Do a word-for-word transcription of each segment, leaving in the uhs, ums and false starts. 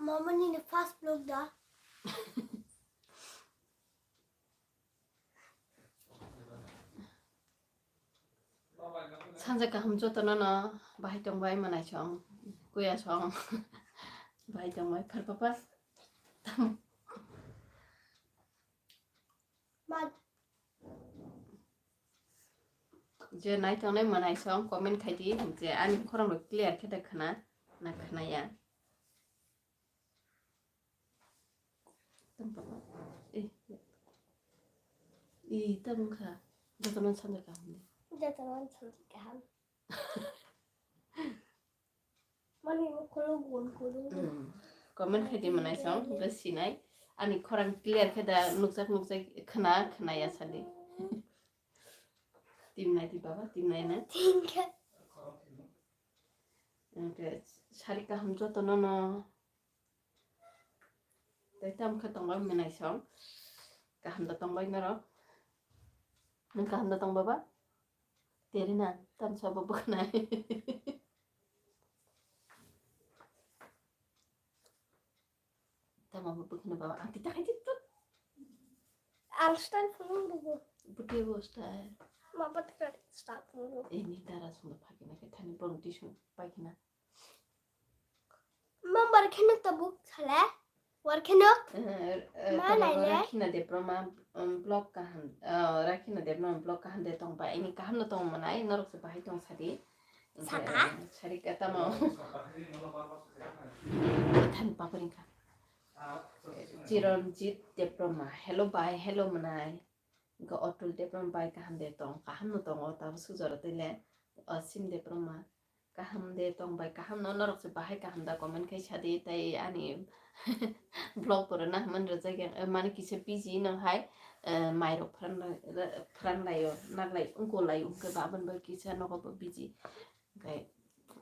Mama nini first vlog da. Sanja kaham jotono no bahai tongbai manai song, kuya song, bahai tongbai phar papa. Ma. Je nai tongnai manai song comment khai di, je ani khorang rok clear khe da khna na khna ya. Tamo papa. Eh. I tamo kha. Jotono sanja kaham di. Jotono sanja kaham. Mani ukholo gon gon. Hmm. Comment khai di manai song, bwsinai. Ani khorang clear khe da nukjak nukjak khna khna ya sadi. Timnai di baba, timnai na. Tingkha. Oke, sari kaham jotono no. Tei tam khe tongbai manai song. Kaham da tongbai norok. Nung kaham da tong baba? Terina, tam sabo bwkhnai. Tamo bo bwkhna baba, ang tita khai tita. Ang style phunung bubu. Buti bo style. Ma bat kar style phunung. Ini dara sung phakina khe thani borong tisung paikina. Mambar kheno tabuk sale. War kheno. Eh, eh, Ma tamo nai le. Rakhina Debbarma, um, blog kaham, eh, Rakhina Debbarma blog kaham de tong ba, ini kaham no tong manai, norok se bahai tong sadi. Saka? Sari kata mau. Than paparing ka. Chiranjit Debbarma, hello bhai, hello manai. Ga Atul Debbarma bhai kaham de tong, kaham no tong o, tabo sujaro tele. Asim Debbarma, kaham de tong bai, kaham no norok se bahai kaham da comment khai sadi, tai ani vlog pore na man rajak yang, eh, mane kisa busy nang hai, eh, mairok pran lai, pran lai o, naglai, ungko lai, ungke babon bai kisa nogo bo busy. Kai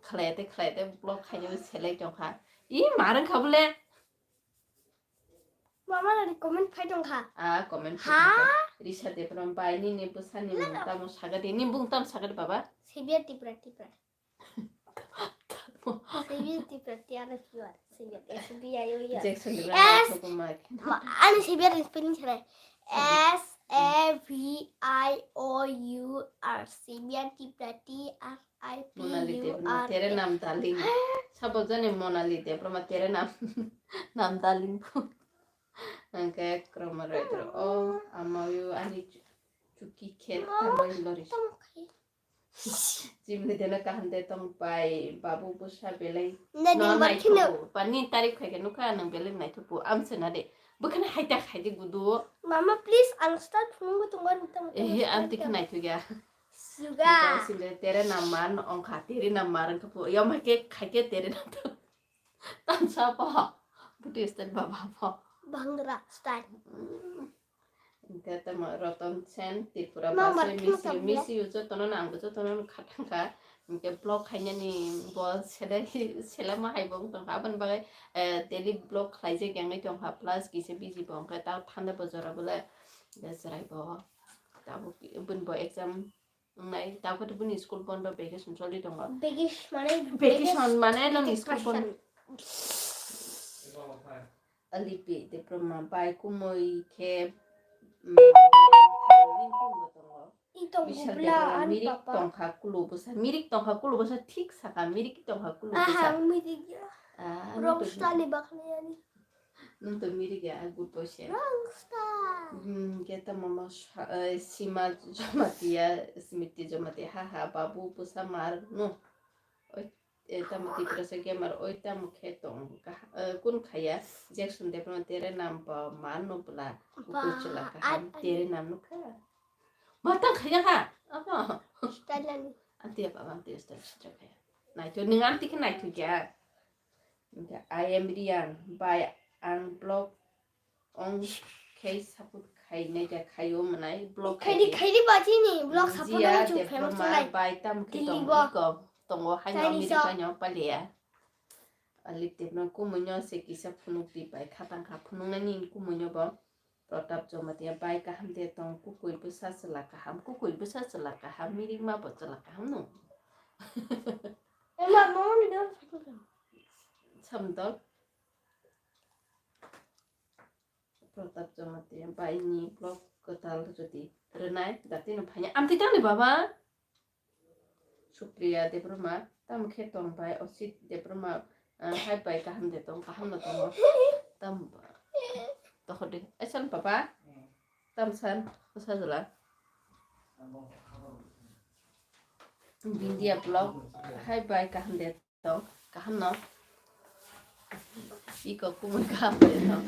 khlai te, khlai te vlog khai ni selai tong kha. I marang kha bole. Mama nani comment phai tong kha. Ah, comment phai tong kha. Risa Debbarma bai nini bwsani mung tamo sagadi, ni bung tam sagadi baba? Sibia Tipra Tipra. Sibia Tipra Tiara Piwar. Sibia S B I O U R. Jackson Debbarma. S. Thokuma. Ma, ani Sibia ring spelling sare. S A V I O U R. Sibia Tipra T R. Monali Debbarma, tere nam darling. Sabo jani Monali Debbarma, tere nam, nam darling. Angke Kroma Roy Debbarma, oh, amayu ani chuki khe tamoi lori. Jimli dena kaham de tong pai, babu busa belai. Nani no, bar nai khino. Pani tarik khai ke nukha nang belai nai thupu, am sena de. Bukhana haita khai de gudu. Mama, please, ang start phunung tongo, ang tamo. Eh, ang tikha nai thuya. Suga. Sile tere namar no ongkha, tere namar ongkha po. Yom hai ke khai ke tere nam to. Tamsa po. Buti style baba po. Bhangra style. Hingke tamo Roton Sen, Tripura. Mama, basi miss you, miss you, jotono no, ang bo jotono no khatang kha. Hingke vlog khainani bo sele, sele ma hai bo wng tong kha. Aboni bagwi, eh, daily vlog khlai je gengwi tong kha. Plus kisa busy bo wng kha. Ta thanda bo jora bole, eh, chwrai bo. Tabuk bini bo exam wngnai, tabuk bini school bondo, vacation choli tongo. Vacation mane, vacation mane nini school bondo. Alipi Debbarma bai kumui khe, mm, tongo. I tongo. Bwsa bla ani mirik papa tongkha kulu bwsa, mirik tongkha kulu bwsa, thik saka mirik tongkha kulu bwsa. Aha, mirik ya. Ah, wrong style bakhnai ani. Nwng to mirik ya, good boy se. Wrong style. Hmm, khe tamo mo sa-, eh, Sima Jamatia, Smriti Jamatia, ha ha, babu bwsa mar no. Oi, eh, tamo Tiprasa gamer, oi tamo khe tong, kah-, eh, kun khaya, Jackson Debbarma tere nam pa mar no bwla, ba, kuchula kaham, tere nam no kha. Matang khaya ha, apa? Style ani. Anti apa, anti style sitra khaya. Naitho, nwng anti khe naitho kya? Hingke I am Riyan, bai ang vlog ong khe support khainai da khaio mwnai vlog khaidi khaidi. Khaidi ba chini vlog support jiya, ong chung famous Debbarma nai. Bai tam khe tong iko tongo haino Chinese miri o. Paino palia. Alip Debbarma kumuino se kisa phunuk di bai khatang kha phunuknani kumuino bo. Pratap Jamatia bai kaham de tong, kukui bwsa chwla kaham, kukui bwsa chwla kaham, mirikma bo chwla kaham no. Ema, mama ni dol. Samdol. Pratap Jamatia bai ni vlog kwtal jodi rwnai, datino phaiya. Amtwi tangni baba? Supriya Debbarma, tamo khe tong bai Osit Debbarma, ah, hai bai kaham de tong, kaham no tongo. Tam tokhode. Ai san papa? Tam san, bwsa jala. Bindia vlog, hai bai kaham de tong, kaham no. Iko kumui kaham de tong.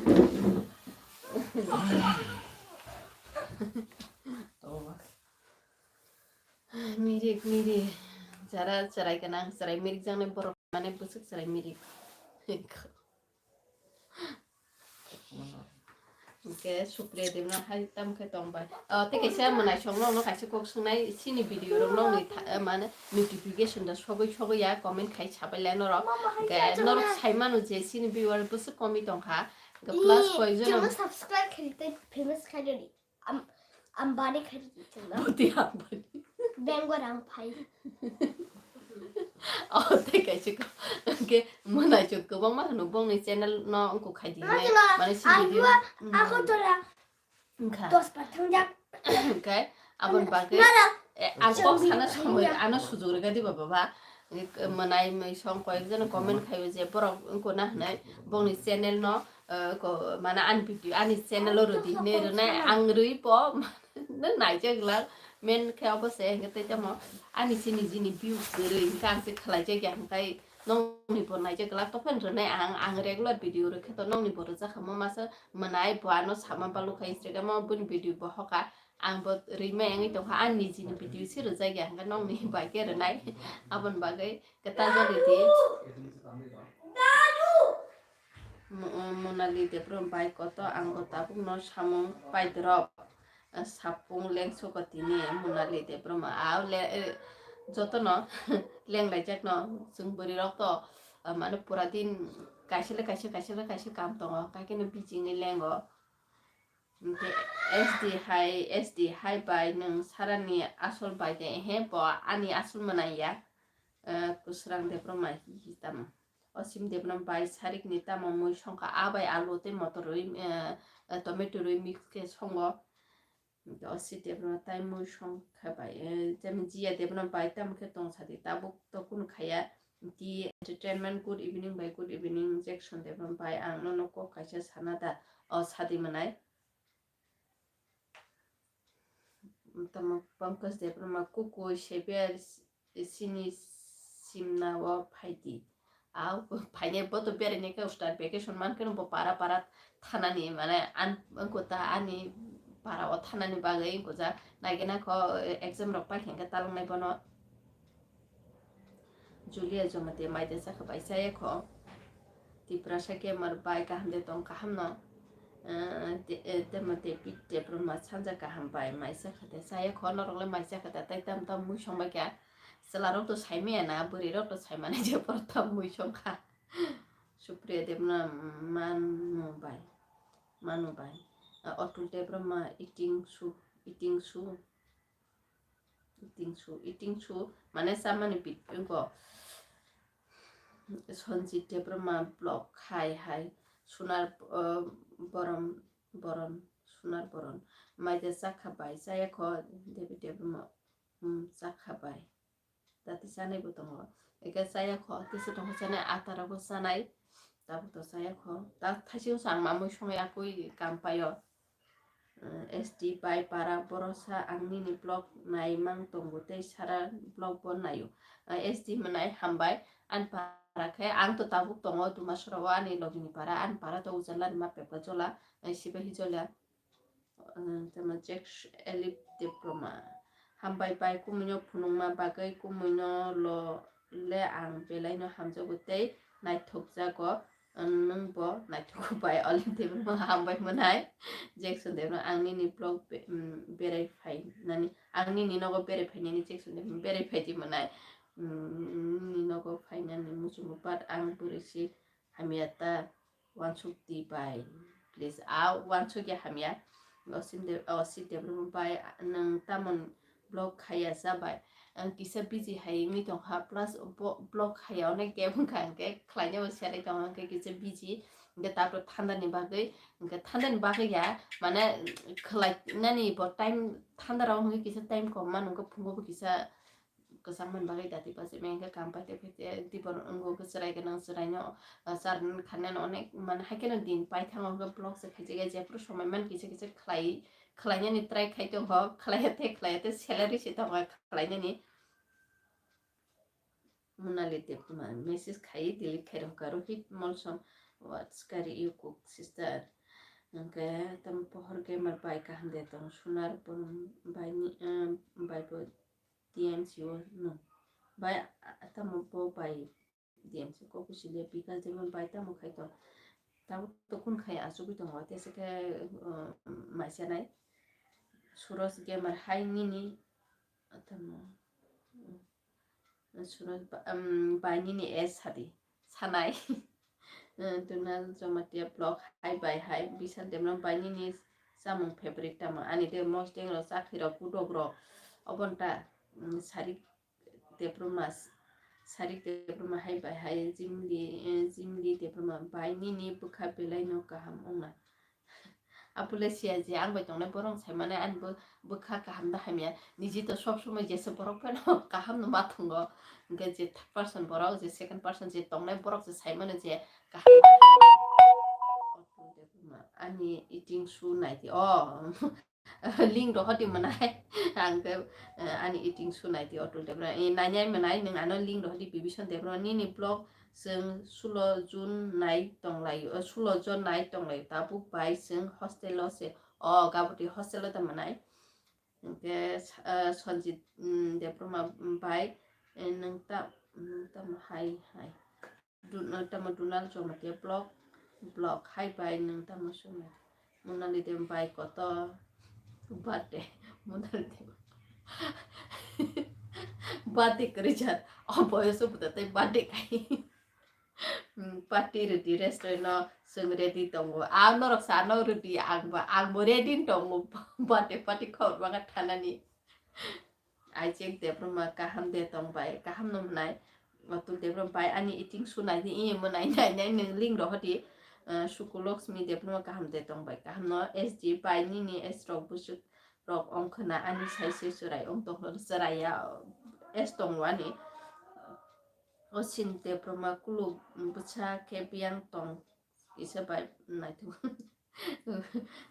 Mirik, mirik. Jara chwrai gwnang, chwrai mirik jaknai borok mane bwswk chwrai mirik. Hwnkhe Supriya Debbarma hai tamo khe tong bai. O, tei kaisa mwnaisong no, no kaisa kok swngnai, chini video rok nokni tha-, mane notification da sogwi sogwi ya, comment khai sabai lai norok. Hwnkhe norok sai mano je chini viewer bwswk komwi tongkha. Hwnkhe plus koi jono subscribe khai tei famous khai di. Am-, Ambani khai di chwngno. Boti Ambani. Bank o rang phai. O, tei kaisa ko. Hwnkhe mwnaisong kwbangma hwnwi bongni channel no wngkuk khai di hinwi. Mane si video. Ako tora. Wngkha. Dos pa thangjak. Hwnkhe aboni bagwi, eh, ang kok sana somoi ano sujuk rwgadi baba ba. Mwnaisong koyek jona comment khaio je borok wngkuna hwnwi bongni channel no, eh, ko, mane ani video, ani channel o rwdi hinwi rwnai ang rwi po, nang naijak glak, men khe obo se hwnkhe tei tamo ani se nijini views kwrwi hwnkhe ang se khlaijak ya hwnkhe nokni bo naijak glak, tokhe rwnai ang, ang regular video rwkhe to nokni bo rwjak kha, mo masa mwnai bo ano sama balu kha Instagram o boni video bo hoka, ang bo rwima wngwi tongkha, ani nijini video se rwjak ya hwnkhe nokni bai khe rwnai, aboni bagwi kwtal jagwi di. Mo-, Monali Debbarma bai koto ang bo tabuk no samung paidorop, eh, sapung lengsuko tini Monali Debbarma. Ao le, eh, jotono lenglaijakno chwng bwrwi rok to, eh, mane pura din kaisa le kaisa, kaisa le kaisa kam tongo, kaikheno bijingni lengo. Hwnkhe S D hai, S D hai bai nwng sarani asol bai de, ehe bo ani asol mwnai ya, eh, Kwsrang Debbarma hi hi tamo. Osim Debbarma bai sarikni tamo mui songkha, a bai alu tei motor rwi, eh, eh, tomato rwi mix khe songo. Osit Debbarma tai mui songkha bai, eh, tei Jia Debbarma bai tamo khe tong sadi tabuk to kunu khaya. Ki entertainment, good evening bai, good evening Jackson Debbarma bai, ang nono kok kaisa sana da, o sadi mwnai. Tamo Pankaj Debbarma kukui seber sini simna o phaidi. Au phainai bo to beraini khe start vacation man kheno bo para para thanani mane an wngkota ani para o thanani bagwi wngkojak naigena kho exam rok paikha hwnkhe talangnai bono. Julia Jamatia maida chakha bai chaya kho. Tiprasa Gamer bai kaham de tong kaham no. Eh, te-, eh, temo David Debbarma sanja kaham bai mai chakha de chaya kho, norok le mai chakha de tai tam tam mui song bai kha. Chwla rok to sai maya na, bwrwi rok to sai mani je por tam mui song kha. Supriya Debbarma manu bai, manu bai. Eh, Atul Debbarma eating soup, eating soup. Eating soup, eating soup, mane chamani bit wngkho. Sanjit Debbarma vlog khai hai, Sunar, uh, Borom, Boron, Sunar Boron. Maida chakha bai, chaya kho, David Debbarma, um, chakha bai. Dati chanai bo tongo. Eke chaya kho, kisa tongo chanai, atara bo chanai. Tabuk to chaya kho. Ta thaising sa ang mamui songwi akui kam paio. Eh, S D bai para borosa ang nini vlog nai mang tongo tei sara vlog bo naio. Eh, S D mwnai hambai, ani para khe ang to tabuk tongo Dumasora o ani logini para, ani para to Ujala Rima Pepka Jola, eh, Sibahi Jola, eh, tamo Jack Elip Debbarma. Hambai bai kumuino phunukma bagwi kumuino lo le ang belaino hamjago tei naithokjago. Nwng bo naithok bai Olin tei bo hambai mwnai. Jackson de ang nini vlog be-, mm, berai phai nani, ang nini nogo berai phai nani Jackson de berai phai di mwnai. Mm, nini nogo phai nani muchungo but ang bwrwi si hamya ta wansuk di bai. Please, a wansuk ya hamya. Osim de, Osit de bai nwng tamon vlog khaya sa bai. ang kisa busy hai wngwi tongkha, plus bo vlog haiya onek gap wngkha, hwnkhe khlainai bo selai tongo, hwnkhe kisa busy, hwnkhe tabuk thandani bagwi, hwnkhe thandani bagwi ya, mane khlainani bo time, thandarok hwnkhe kisa time kom mano, hwnkhe phungo bo kisa kwchangmani bagwi dati bachimani hwnkhe kam paite phaite dibor wngo, hwnkhe chwrai gwnang chwraino, ah, charnani kharnani onek mane haikheno din paithango, hwnkhe vlog se khaijak ya, jephuru somoi mani kisa kisa khlai, khlainani try khai tongo, khlaiya tei khlaiya tei salary se tongo khlainani. Monali Debbarma message khai delete khai rwkha, Rohit Molsom, what's curry you cook, sister? Hwnkhe tamo pohor gamer bai kaham de tong, Sunar bo bai ni, em, bai bo D M C o no. Bai, ah, tamo bo bai D M C ko kuchiliya, Bikash Debbarma bai tamo khai tong. Tabuk to kun khai achugwi tongo, tesa khe, um, maisanai. Suraj Gamer hai nini, tamo, um, Suraj ba-, um, bai nini S sadi, sanai. Eh, Donal Jamatia vlog, hai bai hai, Bishal Debbarma bai nini chamung favorite tamo, ani de mosdeng rok, chakri rok, kudok rok, obonta, um, Sarik Debbarma, Sarik Debbarma hai bai hai, Jimli, eh, Jimli Debbarma bai nini bwkha belai no kaham wngna. Apule siya je ang bai tongnai borok sai mane ani bo bwkha kaham da hamya. Niji to sob somoi jesa borok phano kaham no ma thwngo. Hwnkhe je third person borok, je second person je tongnai borok je sai mano je kaham da hamya. Ani eating show nai di. Oh, link rohor di mwnai. Ang khe, eh, ani eating show nai di Atul Debbarma. Eh, nai nai mwnai, nwng ano link rohor di Bibison Debbarma. Nini vlog chwng sulo June nai tonglaio, eh, sulo jon nai tonglaio. Tabuk bai chwng hostel o se. O, gaboti hostel o tamo nai. Hwnkhe, ah, Sanjit, mm, Debbarma bai, eh, nwng ta, nwng tamo hai, hai. Dun-, ah, tamo Donal Jamatia vlog, vlog hai bai nwng tamo swngnai. Monali de bai koto birthday, Monali de birthday kwrwi jat. O boyoso buda tei birthday kai. Hmm, party rwdi restaurant no chwng ready tongo. A norok sa no rwdi, ang bo, ang bo ready tongo. Birthday party khobor bangkha thanani. Aichek Debbarma kaham de tong bai, kaham no mwnai. Atul Debbarma bai ani eating show nai di, iye mwnai nai nai nwng link rohor di. Eh, Sukulokshmi Debbarma kaham de tong bai, kaham no S G bai nini S rok busuk rok ong khwna ani sai se chwrai ong tong chwrai ya S tong ani. O sin Debbarma kuluk bwsa khe biyang tong kisa bai naithok.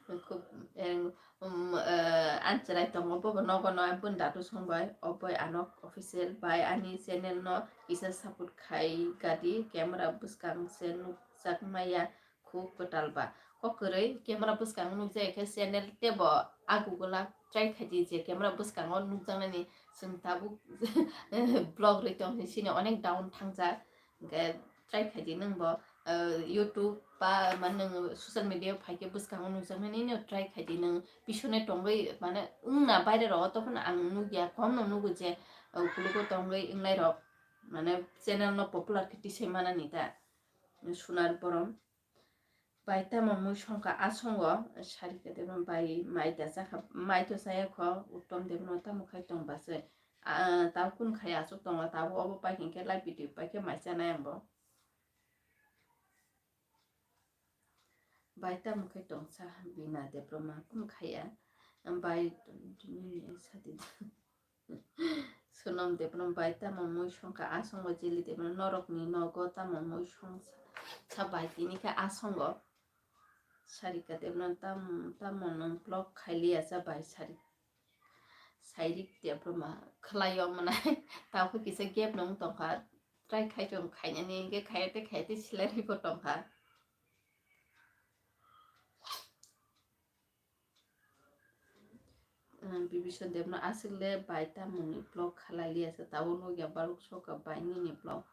Khub, em, um, eh, ang chwrai tongo, bobo nogo no ang bun datu song bai, o boi ano official bai ani channel no kisa support khai gadi, camera bwskang se nukjak maya khub kwtal ba. Kok kwrwi camera bwskango nukjai khe channel tebo a Google a try khaidi je camera bwskango nukjaknani chwng tabuk vlog rwi tong sini onek down thangjak. Hwnkhe try khaidi nwng bo, eh, YouTube ba mane nwng social media phaikhe bwskango nukjaknani no try khaidi nwng pisone tongwi mane wngna baire rogo tophano ang nukya kom no nugo je, eh, ukulugo tongwi wngnai rok mane channel no popular khe tisai manani ta Sunar Borom. Bai tamo mui songkha a songo, Sarika Debbarma bai mai da chakha, mai to chaya kho, Uttom Debbarma tamo khai tong ba se. Ah, tamo kun khai aswk tongo, tamo obo pai hinkhe live video pai khe mai chanai ang bo. Bai tamo khai tong cha Bina Debbarma kun khaya, bai sadi. Sonam Debbarma bai tamo mui songkha a songo, Jeli Debbarma norokni nogo tamo mui songsa bai tini khe a songo. Sarika Debbarma tam-, tamo nwng vlog khailiya cha bai Sari-, Sairik Debbarma khlaio mwnai. Tabukhe kisa gap nung tongkha. Try khai tong khainani hwnkhe khaiya tei khaiya tei salary bo tongkha. Bibison Debbarma aswk le bai tamoni vlog khalai liya se, tabuk nukya baluk soka bai nini vlog.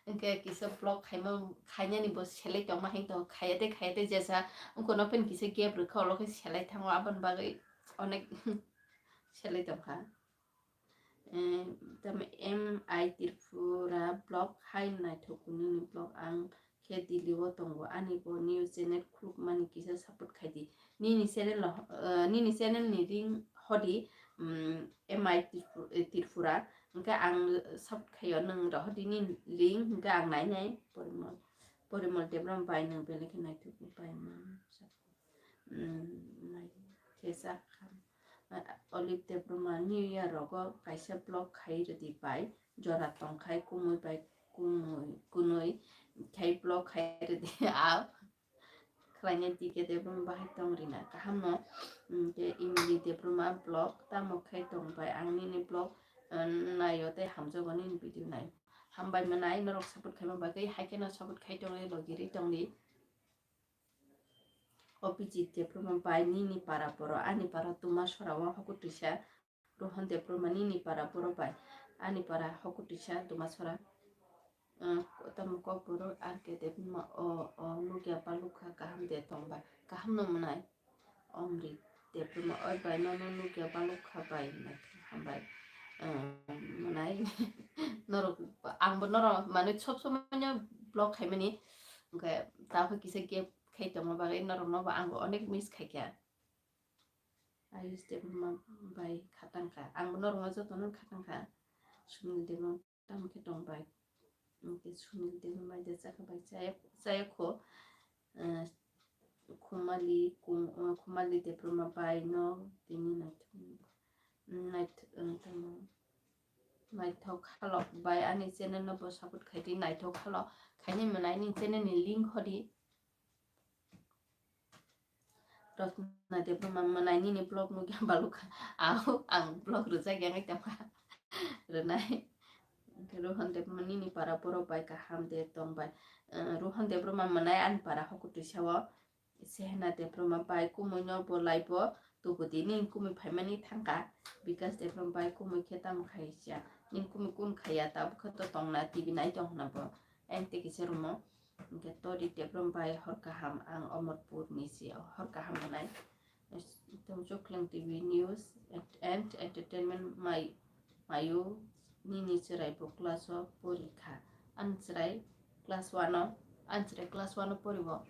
Hwnkhe kisa vlog khaima, khainani bo selai tongma hai tong, khaiya tei khaiya tei jesa wngkha no pen kisa gap rwkha, olo khe selai thango, aboni bagwi onek selai tongkha. Eh, tamo M I Tripura vlog hai naithok nini vlog ang khe Delhi o tongo, ani bo new channel khulukmani kisa support khaidi. Nini channel no, eh, nini channel ni link hodi mm, M I Tripura, eh, Tripura. Hwnkhe ang support khaio nwng rohordi ni link, hwnkhe ang nainai Porimol, Porimol Debbarma bai nwng belai khe naithok bai man. Mm, nai khe sa kha. Ah, Olive Debbarma New Year rogo kaisa vlog khai rwdi bai, jora tongkhai kumui bai kumui kunui khai vlog khai rwdi a. Khlaina D K Debbarma bahai tong rina kaham no, mm, ke Emily Debbarma vlog tamo khai tong bai ang nini vlog, ah, naio tei hamjago nini video nai. Hambai manai norok support khaima bagwi, hai kheno support khai tongdi, logiri tongdi. Opijit Debbarma bai nini para boro, ani para Tumasora o hokutwisa. Rohan Debbarma nini para boro bai, ani para hokutwisa Tumasora. Tamo kok boro R K Debbarma o, o nukya balukha kaham de tong bai, kaham no mwnai. Omrit Debbarma oi bai nono nukya balukha bai, hambai. Mwnai norok, angbo norok mane sob somoi no vlog khaimani, hwnkhe tabuk kisa gap khai tongma bagwi norokno bo ang onek miss khaikha. Ayush Debbarma bai khatangkha, ang norokno jotono khatangkha. Sunil Debbarma tamo khe tong bai, hwnkhe Sunil Debbarma bai de chakha bai chaya, chaya kho. Khumali, Khumali Debbarma bai no tini naithok, naithok, tamo naithok khalok bai ani channel no bo support khaidi, naithok khalok khaini mwnai ni channel ni link hodi. Rosna Debbarma mwnai nini vlog nukya balukha. Au, ang vlog rwjak yang tongkha. Rwnai. Rohan Debbarma nini para borok bai kaham de tong bai. Rohan Debbarma mwnai ani para hokutwisa o. Sehna Debbarma bai kumui no bo live o tubudi, nini kumui phaimani thangkha. Bikas Debbarma bai kumui khe tamo khaisa. Nini kumui kun khaiya, tabuk khe to tongna T V nai tong hwnna bo. Ente kisa rumo. Hwnkhe Tori Debbarma bai hor kaham, ang Omorpur ni si hor kaham mwnai. Tamo Chuklang T V news and entertainment mai, mayu nini chwrai bo class o pori kha. Ani chwrai class one o, ani chwrai class one o pori bo.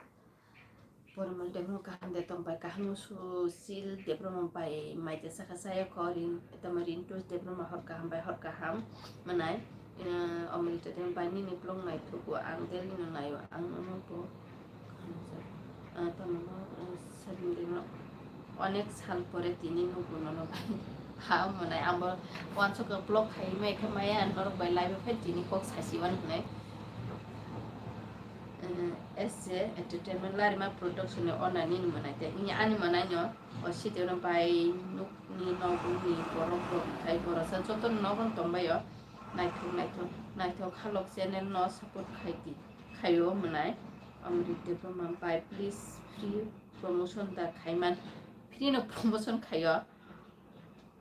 Porimol Debbarma kaham de tong bai, kaham no Susil Debbarma bai mai de saka saya ko rin, tamo Rintu Debbarma hor kaham bai hor kaham mwnai. Omrita Debbarma bai nini vlog naithugo, ang daily no naio, ang nono bo tamo no, Sabin Debbarma onek sal pore tini nugo nono bai. Ha mwnai, ang bo wansuk vlog khai mai khe maya norok bai live phai tini kok sasi wan hwnai. S J Entertainment Larima Production ni owner nini mwnai tei ani mwnai no o sitio no bai nukni nokni borok rok khai borok sa joto no nokno tongbai o naithok naithok naithok halok channel no support khai di khaio mwnai Amrit Debbarma bai please free promotion da khaiman free no promotion khaio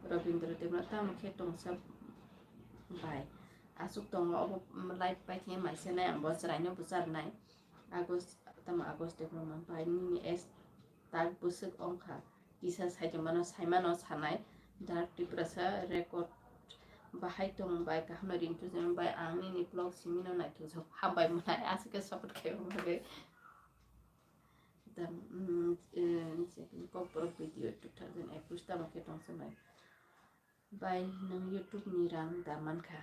Rabindra Debbarma tamo khe tongsa bai aswk tongo obo live bai khe mai se nai ang bo chwrai no bwchar nai. August, tamo August Debbarma bai nini S tak bwswk wngkha kisa saitongmano saimano sanai Dark Tiprasa record bahai tong bai kaham no Rintu Debbarma bai ang nini vlog simi no naithok hambai mwnai aswk khe support khai bagwi tang kokborok video two thousand ekus tamo khe tongsa bai. Bai nwng YouTube ni rang da mankha.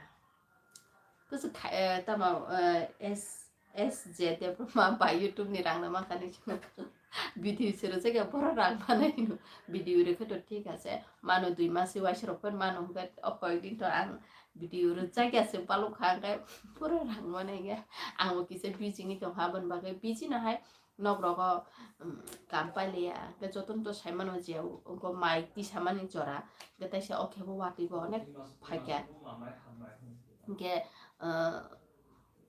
Kusu kha-, eh, tamo, eh, S, S J Debbarma bai YouTube ni rang da mankha ni chwng. Video se rwjak ya boro rang manai no. Video rwkhe to thik ase. Mano dui mas se waisa rok pen mano hwnkhe o koyek din to ang video rwjak ya se baluk kha hwnkhe boro rang manai ya. Ang bo kisa busy ni tongkha aboni bagwi busy no hai. Nok rogo, um, kam pailiya, hwnkhe jotono to saimano je, ungko mai tisamani jora, hwnkhe taisa o khe bo watwi bo onek phaikha. Hwnkhe, uh,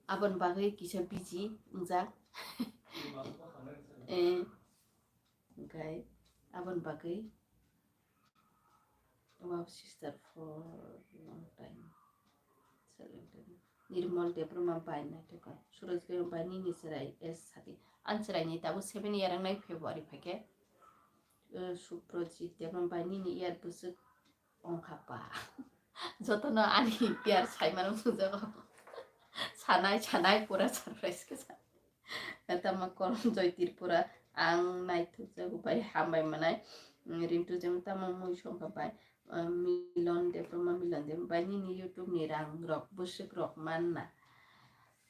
aboni bagwi kisa busy wngjak. Eh, hwnkhe aboni bagwi. Wow, sister, for long time. Nirmal Debbarma bai naithok kha. Suraj Debbarma bai nini chwrai S Sati. Ani chwraini tabuk seven year wngnai February phaikhe. Uh, Suprajit Debbarma bai nini year bwswk wngkha pa. Jotono ani year saimano nukjago. Sanai sanai pura surprise khe sa. Tamo Kolonjoy Tripura, ang naithokjago bai hambai mwnai. Rintu Debbarma tamo mui songkha bai. Ah, Milon Debbarma, Milon Debbarma, bai nini YouTube ni rang rok, bwswk rok manna.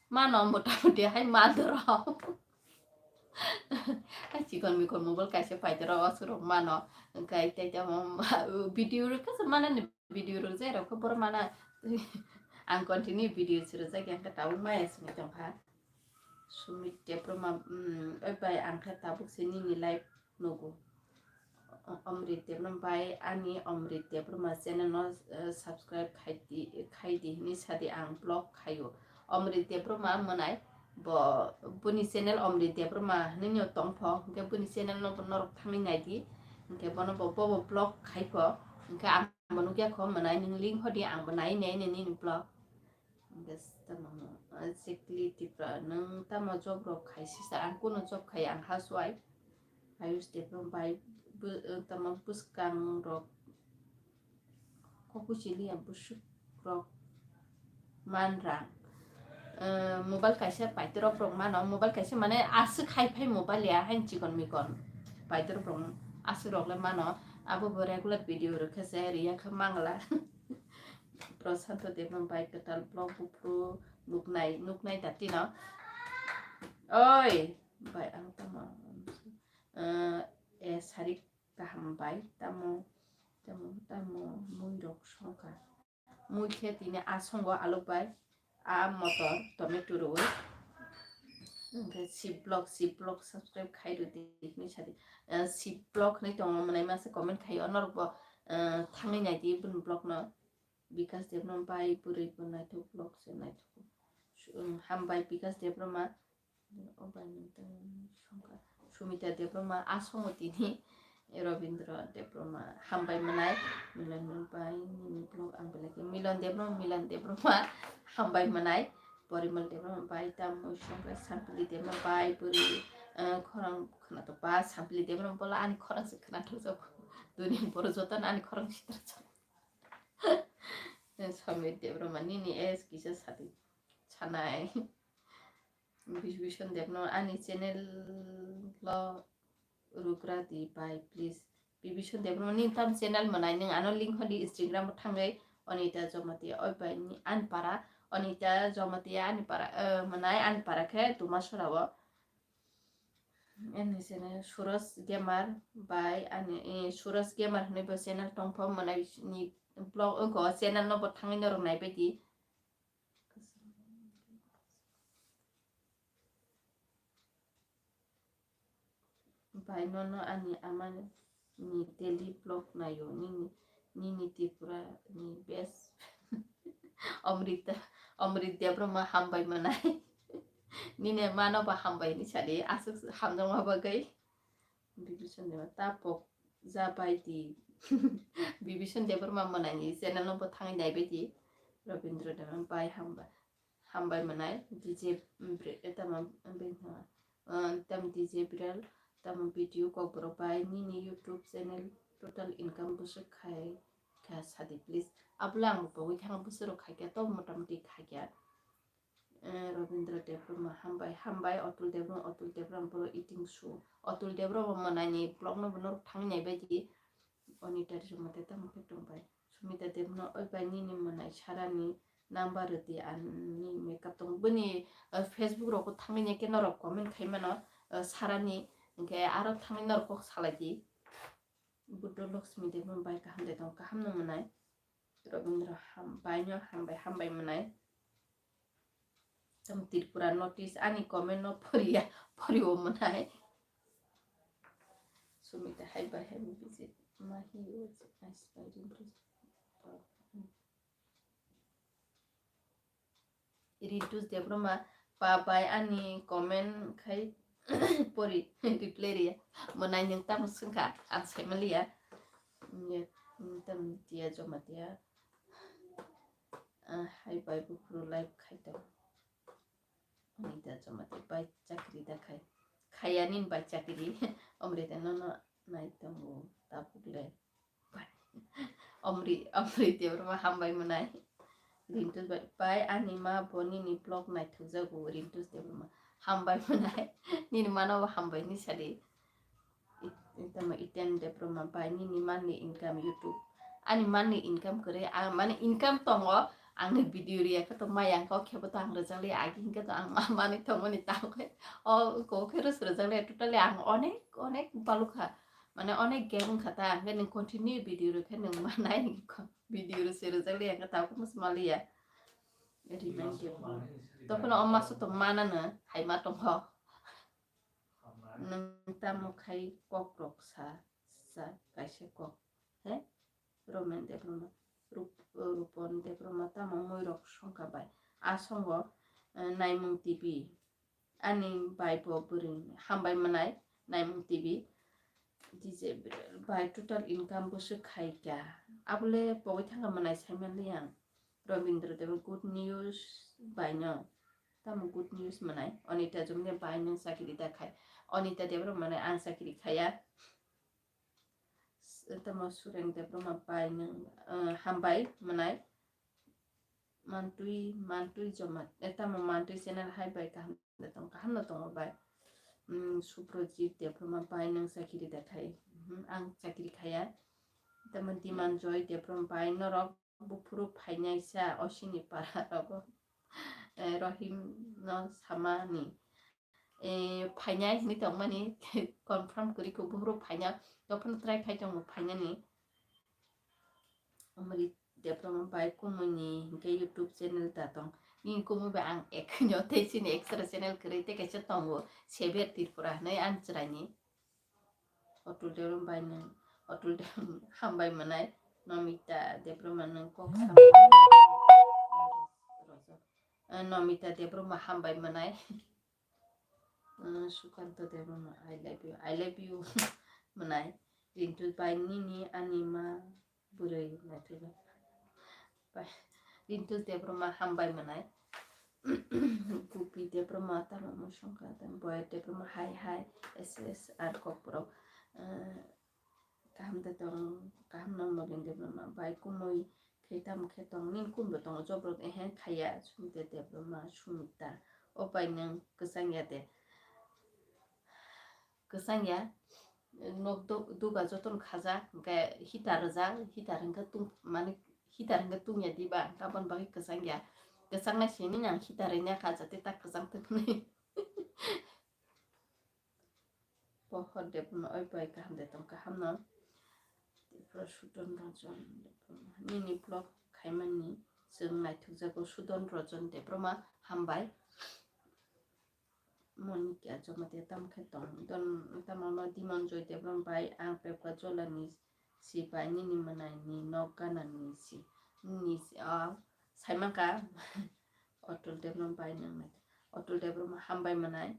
Mano motamuti hai mandoro. Hai chikon mikon mobile kaisa paitoro osurok mano. Hwnkhe tei tamo video rok khe mano ni video rok jai rok khe boro mana. Ang continue video suru jai khe tabuk maya simi tongkha. Sumit Debbarma, mm, oi bai ang khe tabuk se nini live nugo. O-, Omrit Debbarma bai ani Omrit Debbarma channel no, eh, subscribe khai di, khai di hinwi sadi ang vlog khaio. Omrit Debbarma mwnai bo, boni channel Omrit Debbarma hinwi no tongpho, hwnkhe boni channel no bo norok thangwi naidi, hwnkhe bono bo, bo, bo vlog khaipho, hwnkhe ang bo nukya kho mwnai nwng link hodi ang bo nai nai nini vlog. Hwnkhe tamo, ah, Sikli Tipra, nwng tamo job rok khai sisa? Ang kunu job khai, ang housewife. Ayush Debbarma bai bw-, eh, tamo bwskang rok, kokuchili ya bwswk rok man rang. Eh, mobile kaisa paitoro rok mano, mobile kaisa mane aswk hai phai mobile ya, hain chikon mikon paitoro rok aswk rok le mano, abo bo regular video rok khe se riya khe mangla. Prosanto Debbarma bai kwtal vlog buphuru nuknai, nuknai datino. Oi, bai ang tamo, eh, eh, sarik kaham bai tamo, tamo, tamo mui rok songkha. Mui khe tini a songo alok bai, a motor, tomato rwi. Hwnkhe si vlog, si vlog subscribe khai rwdi hinwi sadi. Eh, si vlog hinwi tongo mwnai masa comment khai o norok bo, eh, thangwi naidi bini vlog no. Bikas Debbarma bai bwrwi bo naithok vlog se naithok. Su-, um, hambai Bikas Debbarma. O bai nang tang songkha. Sumita Debbarma a songo tini. Robindra Debbarma hambai mwnai. Milon bai nini vlog ang belai khe. Milon Debbarma, Milon Debbarma hambai mwnai. Porimal Debbarma bai tamo songkha. Sampili Debbarma bai bwrwi, eh, khorang khwnathok ba Sampili Debbarma bola ani khorang se khwnathok jabo. Duniya borok jotono ani khorang sitra jabo. Samir Debbarma nini age kisa sadi sanai. Bibhishan Debbarma ani channel lo rugra di bai please. Bibhishan Debbarma nini tam channel mwnai nwng ano link holi Instagram o thangwi Anita Jamatia oi bai ni ani para Anita Jamatia ani para, eh, mwnai ani para khe Dumasora o. Ani channel Suraj Gamer bai ani, eh, Suraj Gamer hinwi bo channel tongpho mwnai ni vlog wngkho channel no bo thangwi norok naibaidi. Bai nono ani ama ni daily vlog naio nini, nini Tripura ni best. Omrita, Omrit Debbarma hambai mwnai. Nini mano ba hambai ni sadi aswk hamjakma bagwi. Bibhishan Debbarma tapok ja bai di. Bibhishan Debbarma mwnai ni channel no bo thangwi naibaidi. Robindra Debbarma bai hamba. Hambai mwnai D J bre-, tamo bini, ah, tam D J Biral, tamo video kokborok bai nini YouTube channel total income bwswk khai kha sadi please. Abla ang bo wi thang bwswk rok khai kha to motamuti khai kha. Eh, Robindra Debbarma hambai, hambai Atul Debbarma, Atul Debbarma boro eating show. Atul Debbarma mwnai ni vlog no bo norok thang naibaidi. Anita Debbarma tamo khe tongbai. Sumita Debbarma oi bai nini mwnai Sarani number rwdi ani makeup tong. Bini, eh, Facebook rok thangwi nai khe norok comment khai mano, eh, Sarani hwnkhe aro thangwi norok kok salai di. Buddha Lakshmi Debbarma bai kaham de tong, kaham no mwnai. Robindra ham-, bai no hambai, hambai mwnai. Tam Tripura notice ani comment no poriya, poriwo mwnai. Sumita hai bai hai visit mahi was aspiring. Rintus Debbarma pa bai ani comment khai pori reply riya. Mwnai nwng tamo swngkha ang saimaliya. Nge, tam tiya joma tiya. Ah, hai bai buphuru live khai tong. Anita Jamatia bai chakri da khai. Khaya nini bai chakri. Omrita nono nai tongo tabuk le. Bai. Omri, Omri Debbarma hambai mwnai. Rintus bai, bai ani ma bo nini vlog naithok jago Rintus Debbarma. Hambai mwnai. Nini mano bo hambai ni sadi. It-, tamo Iten Debbarma bai nini monthly income YouTube Ani manni income kwrwi, ang mani income tongo, angni video riya khe to maya kok khe bo to ang rwjakliya, agi hinkhe to ang ma-, manwi tongmani tamo khe o kok khe rwswk rwjakliya, totally ang onek onek balukha, mane onek gap wngkha ta, hwnkhe nwng continue video rwkhe nwng manai video rwswk rwjakliya, hwnkhe tabuk muchung maliya. Remind khe bo. Tokhono o maso to manano hai ma tongkho. Nwng tamo khai kokrok sa, sa kaisa kok. He? Romen Debbarma, Rup-, Rupon Debbarma tamo muirok songkha bai. A songo, eh, Naimung T V. Ani bai bo bwrwi hambai mwnai Naimung T V. D J Biral bai total income bwswk khai kha. Abole pogwi thangkha mwnai saimanliya ang. Robindra Debbarma good news bai no. Tamo good news mwnai. Anita Jumde bai nwng chakiri da khai. Anita Debbarma mwnai ang chakiri khaya. S-, tamo Sureng Debbarma bai nwng, eh, hambai mwnai. Mantui, Mantui Joma, eh, tamo Mantui channel hai bai kaham da tong, kaham no tongo bai. Mm, Suprajit Debbarma bai nwng chakiri da khai. Mhm, ang chakiri khaya. Tamo Diman Joy Debbarma bai norok buphuru phainai sa osini para rogo. Eh, Rohim no samani. Eh, phainai hinwi tongmani confirm kwrwi kho buphuru phaina. Dophano try phai tongo phainani. Amrit Debbarma bai kumuni hinkhe YouTube channel da tong. Nini kumu bai ang ek nyo tei chini extra channel kwrwi tei kaisa tongo Seber Tripura hinwi ang chwraini. Otul Debbarma bai nwng, Otul Debbarma hambai mwnai, Nomita Debbarma nwng kok samani. Eh, Nomita Debbarma hambai mwnai. Eh, Sukanto Debbarma, I love you, I love you mwnai. Rintu bai nini ani ma bwrwi naithogo. Bai, Rintu Debbarma hambai mwnai. Gupi Debbarma tamo mwsongkha, tamo Boya Debbarma hai hai, S S R kokborok, eh, kaham de tong, kaham no Molin Debbarma bai kumui khe tamo khe tong, nini kumbo tongo jobrok ehe khaya, Sumita Debbarma, Sumita, o bai nwng kwchang ya de? Kwchang ya, nok du-, duga jotono khajak, hwnkhe heater rwjak, heater hwnkhe tung, mane heater hwnkhe tungya diba, hwnkhe aboni bagwi kwchang ya. Kwchang nai sini ang heater rwina kha, jate ta kwchang tong hwnwi. Pohor Debbarma, oi bai kaham de tong, kaham no. Tripura Sudon Rajan Debbarma, nini vlog khaimani chwng naithokjago, Sudon Rajan Debbarma hambai. Monika Jamatia tamo khe tong, don, tamo no Diman Joy Debbarma bai ang Pepka Jolani si bai nini mwnai ni nok gana ni si, nini si, ah, saimanka. Otul Debbarma bai nang nai, Otul Debbarma hambai mwnai.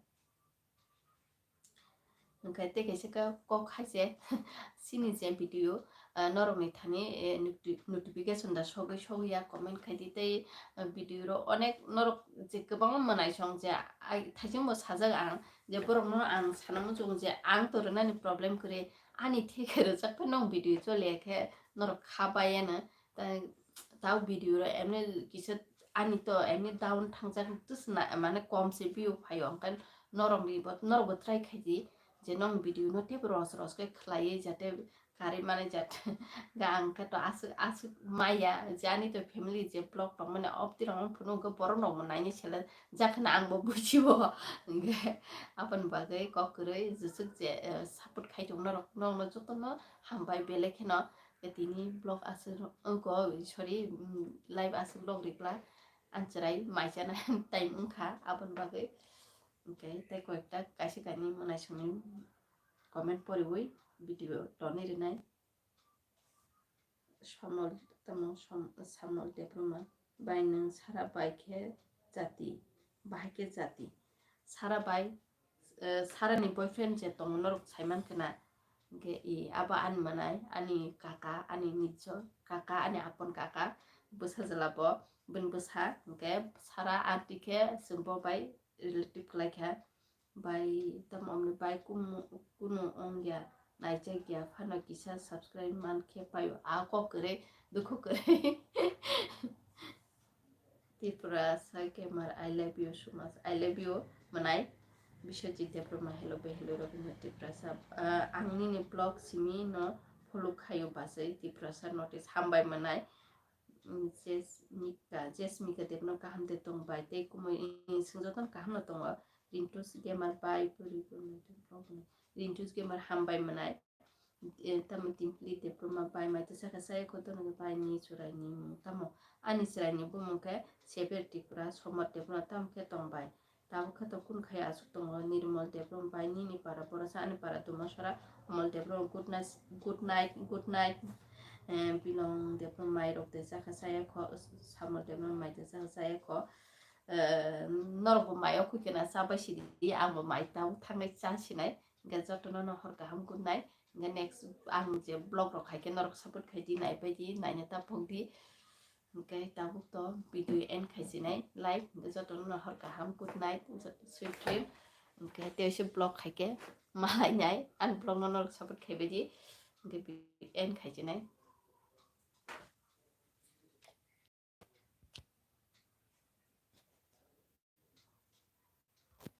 Hwnkhe tei kaisa khe kok hai se chini je video, ah, norokni thani, eh, noti-, notification da sogwi sogwi ya comment khai di tei, ah, video ro onek norok je kwbangma mwnai song je ai thaisingbo sajak ang je borokno ang sana muchung je ang to rwnani problem kwrwi ani theke rwjak phano video choliya khe norok kha bai ya no. Tai tao video ro emni kisa ani to emni down thangjak tus na mane kom se view phaio, hwnkhe norok ni bo, norok bo try khai di je nong video no tebo ros ros khe khlaiwi jate kari mane jate ga ang khe to aswk aswk maya je ani to family je vlog tong mani obdi rok phunu hwnkhe borok rok bo naini sele jakhna ang bo bujibo hwnkhe aboni bagwi kok kwrwi jwswk je, eh, support khai tong norok, norok no joto no hambai belai kheno. Tini vlog aswk wngkha, sorry, mm, live aswk vlog rikla ang chwrai mai chana time wngkha aboni bagwi. Hwnkhe tei koyekta kaisa kainwi mwnaisongni comment poriwi video tonwi rwnai. Somol tamo Som-, Samol Debbarma bai nwng sara bai khe jati, bahai khe jati. Sara bai, eh, Sarani boyfriend je tongo norok saiman khna, hwnkhe i abo ani mwnai, ani kaka, ani nijo kaka, ani apon kaka, bwsa jwla bo, bini bwsa, hwnkhe Sara aunty khe chwng bo bai relative khlai kha, bai tamo omni bai kumu-, kunu wngya, naijak ya phano kisa subscribe man khe paio, a kok kwrwi, dukhu kwrwi. Tripura sa gamer, I love you so much. I love you, mwnai. Biswajit Debbarma, hello, be hello, Rabindra Tripura sa, ah, ang nini vlog simi no khuluk khaio bachai Tiprasa notice hambai manai. Jesmika, Jesmika Debno kaham de tong bai tei kumui sung jotono kaham no tongo. Rintus Gamer bai puri puri Rintus Gamer hambai manai. Tamo Timpli Debbarma bai mai tei saka saya koto no bai ni chwrai ni mung tamo ani chwrai ni bumung khe Seber Tripura Somar Debbarma tamo khe tong bai. Tabuk khe to kun khai aswk tongo Nirmal Debbarma bai nini para borok sa ani para Dumasara Omol Debbarma good night, good night, good night. Bilong Debbarma mai rok de saka saya kho Samol Debbarma mai de saka saya kho. Norok bo mai o khuikena chabai sidi ang bo mai tabuk thangnai cha sinai. Hingke jotono no hor kaham good night. Hingke next ang je vlog rok khaikhe norok support khaidi naipaidi naina ta pokdi. Hingke tabuk to video end khaisinai live hingke jotono no hor kaham good night sweet dream. Hingke teise vlog khaikhe malai nai ang vlog no norok support khaibaidi hingke video end khaisinai.